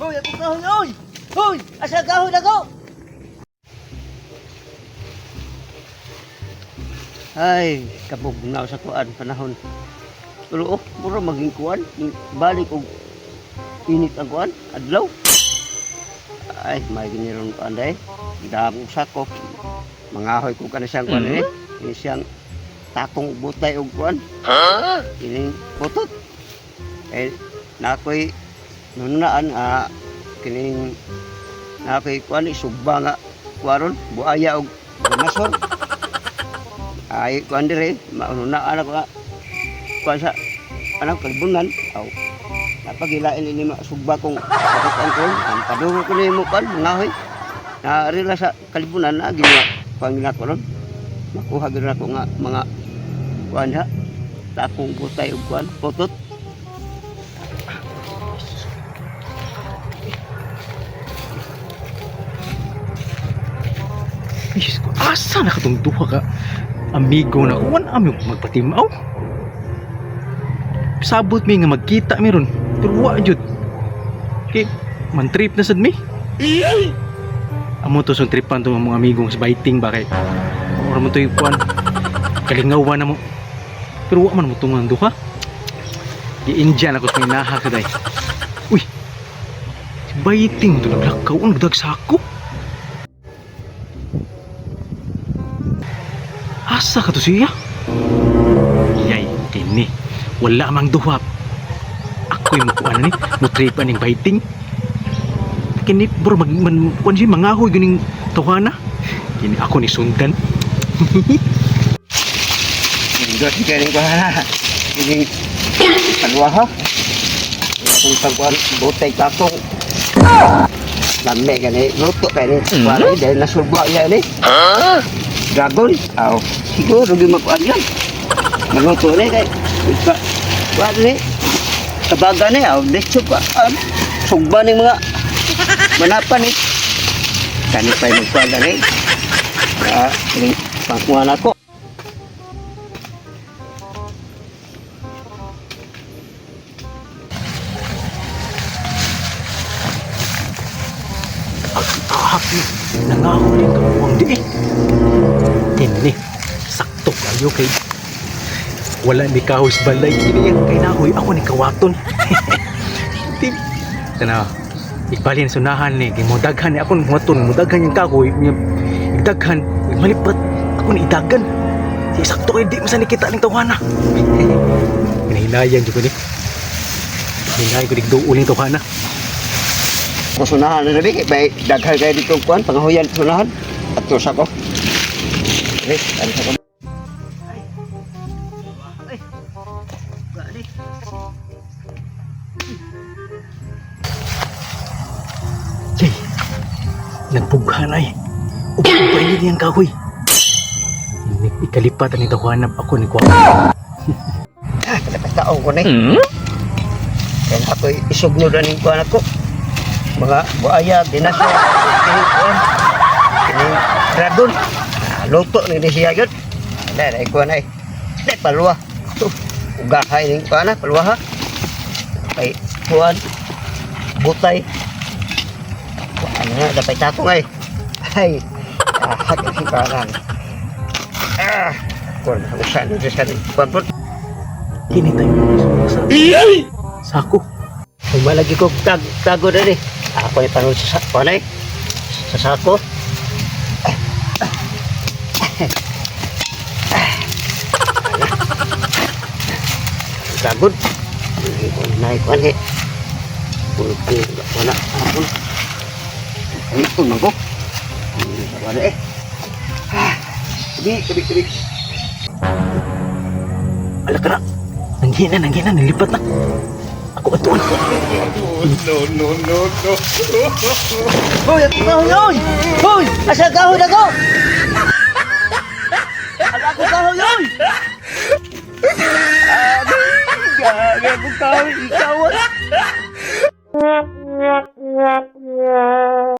Hoy, ako kahoy, oy! Hoy, asa kahoy na ko? Ay, kabugnaw sa kuan panahon. Pero oh, mura maging kuan, balik og init ang kuan, adlaw. Ay, may giniron kuan day. Damo sako. Mangahoy ko kana siyang kuan eh. Ini siyang takong butay og kuan. Ining putot. Eh, nakoy nunaan kining nakoy kuan isugba nga kuaron buaya og mason. Ay kuan dire maununaan ako nga kuan sa anang kalibunan aw napagilain ini sugba kong kuan ko ang padungo ko nimo kuan mangahoy na rila sa kalibunan na ginawa kuan ginako ron makuha gyud nako nga mga kuan ha takong butay og kuan putot. Diyos ko, asa na katong duha ka amigo na ko? Wala ami magpatimaw. Sabot mi nga magkita mi ron. Pero wa jud. Kay man trip na sad mi. Amo to sung tripan to mga amigong sa biting ba kay. Ora mo to yung kuan. Kalingawan na mo. Pero wa man mo tungan duha. Gi-Indian ako sa may naha ka day. Uy. Si biting to naglakaw ang sako. Asa ka to siya? Yay, kini. Wala mang duha. Ako'y mukuan ni, mutrip aning biting. Kini bro mag man kuan siya mangahoy ganing tawhana. Kini ako ni sundan. Indot galing ko ha. Kining palwa ha. Akong pagkuan butay takong. Lame gani luto kay ni kuan ni dahil nasulba niya ni. Dragon. Aw, siguro gyud makuan yan. Maluto ni kay ka kuan ni. Kabaga ni aw diretso pa. Sugba ni mga manapan ni. Kani pa magkuan gani. Ah, kining pangkuan ako. Ahak ni, nangahoy ang kamuang di eh. Kini, sakto kayo kay wala ni kahoy sa balay. Kini ang kay nahoy, ako ni kawaton. Di, tanaw, igbalin sunahan ni, kay mo daghan ni ako ni waton, mo daghan yung kahoy, igdaghan, malipat, ako ni idagan. Di, sakto kayo, di man sa nikita ning tawana. Hinahinayan jud ko ni. Hinayan ko digduol ning tawana. Kusunahan na rabi, may daghan kayo dito kuan, pangahuyan sunahan. At sa ko. Eh, ano sa ko? Ay, gali. Yay! Nagpughan ay. Upay niyang kahoy. Ikalipat ang tawanan ako ni Kwa. Ah, kalapataon ko na eh. Kaya ako isugnod na ning kuan ako. Mga buaya, dinasya, kining kuan. Kining dragon. Ah, luto ni siya yun. Dahil ay kuan ay. Dahil palwa. Ito, ugahay ning kuan na, palwa ha. Ay, kuan. Butay. Kuan na, dapat takong ay. Ay, ah, kasi kuan. Ah, kuan na, usan na siya kuan po. Kini tayo sa sako. Malagi ko tago na eh. Ako ay panood sa sako na eh. Sa sako. Tagod. Naikuan eh. Wala. Ako. Ito man ko. Wala eh. Tabi, tabi, tabi. Ala ka na. Nanghina, nanghina, nilipat na. Ako atuan. No, no, no, no. Hoy, ako kahoy, oy! Hoy! Asa kahoy na ko?